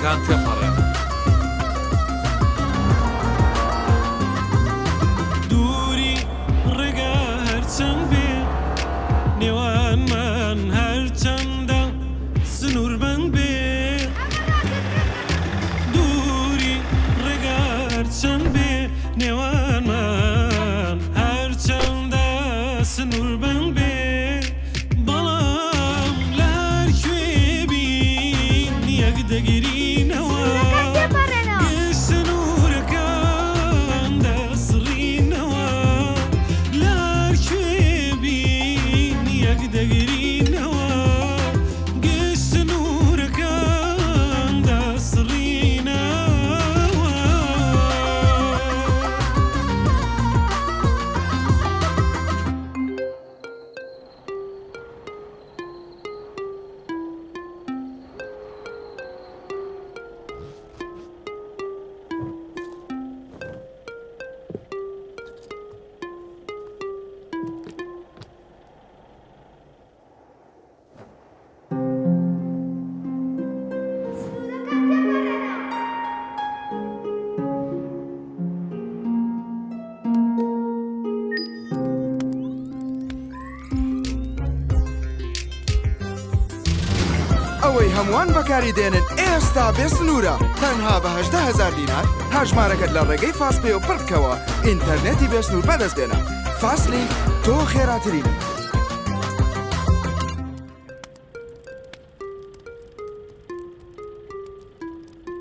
سنوورەکان تێپەڕێنن. دووری ڕێگا هەرچەند بێ نێوانمان هەرچەندە سنووربەند بێ دووری ڕێگا هەرچەند بێ نێوانمان هەرچەندە سنووربەند بێ بەڵام لە هەر کوێ بین یەک دەگرینەوە سنوورەکان تێپەڕێنەوە. گشت سنوورەکان دەسڕینەوە لە هەر کوێ بین یەک دەگرینەوە گشت سنوورەکان دەسڕینەوە. سنوورەکان تێپەڕێنەوە. ئەوەی هەمووان بەکاری دێنن ئێستا بێ سنوورە تەنها بە 18هزار دینار هەژمارەکەت لە ڕێگەی فاست پێوە پڕ بکەوە ئینتەرنێتی بێ سنوور بەدەست بێنە فاست لینک تۆ خێراترینی.